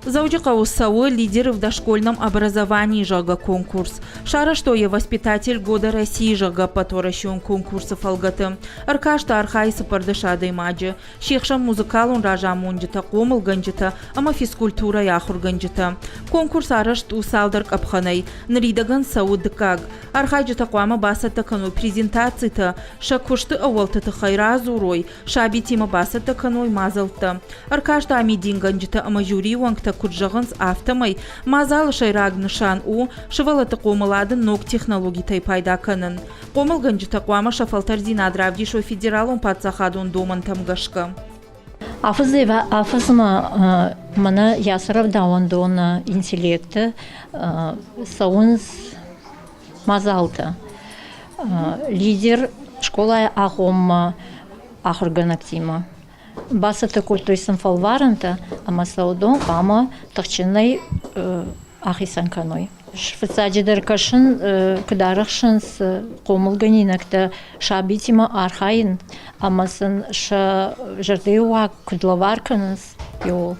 Дзӕуджыхъӕуы цӕуы «Лидеры в дошкольном образовании» зӕгъгӕ конкурс. Сарӕзтой йӕ «Воспитатель года России» зӕгъгӕ ӕппӕтуӕрӕсеон конкурсы фӕлгӕты. Ӕркасты архайы 14 адӕймаджы. Се хсӕн музыкалон разамонджытӕ, хъомылгӕнджытӕ ӕмӕ физкультурӕйы ахуыргӕнджытӕ. Конкурс арӕзт у цалдӕр къӕпхӕнӕй. Ныридӕгӕн цӕуы дыккаг. Архайджытӕ хъуамӕ бацӕттӕ кӕной презентацитӕ, сӕ куысты ӕууӕлты тыххӕй радзурой, сабитимӕ бацӕттӕ кӕной мадзӕлттӕ. Ӕркасты амидингӕнджытӕ ӕмӕ жюрийы уӕнгтӕ куыд зӕгъынц, афтӕмӕй мадзалы сӕйраг нысан у сывӕллӕтты хъомылады ног технологитӕй пайда кӕнын. Хъомылгӕнджытӕ хъуамӕ сӕ фӕлтӕрдзинад равдисой федералон паддзахадон домӕнтӕм гӕсгӕ. Афӕдзмӕ мӕнӕ йӕ рӕвдауӕндоны интеллекты цӕуынц мадзалтӕ. Лидер скъолайы агъоммӕ ахуыргӕнӕгтимӕ. Бацӕттӕ кодтой сын фӕлварӕнтӕ ӕмӕ сӕ уыдон хъуамӕ тыхджынӕй ахицӕн кӕной. Фыццаджыдӕр кӕсын, куыд арӕхсынц хъомылгӕнинӕгтӕ сабитимӕ архайын ӕмӕ сын сӕ зӕрдӕйы уаг куыд лӕвар кӕнынц, иуыл.